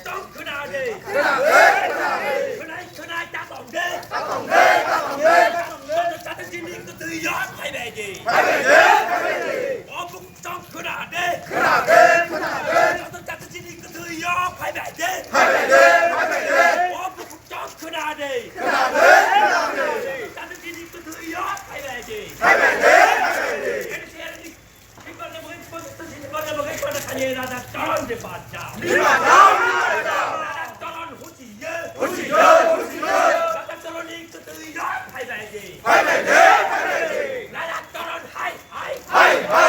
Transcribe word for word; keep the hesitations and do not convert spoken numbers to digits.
Tong khna de. Khna de, khna de. Khwnai, khwnai, ta tong de. Ta tong de, ta tong de. Chata chini kwtwi yo phai bai de. Phai bai de, phai bai de. O buk tong khna de. Khna de, khna de. Chata, chata chini kwtwi yo phai bai de. Phai bai de, phai bai de. O buk tong khna de. Khna de, khna de. Chata chini kwtwi yo phai bai de. Phai bai de, phai bai de. N C R ni Raja Charan de Bacha. Raja Charan husiye. Husiye, husiye. Raja Charan ni kwtwi yo phai bai de. Phai bai de, phai bai de. Raja Charan hai, hai. Hai, hai.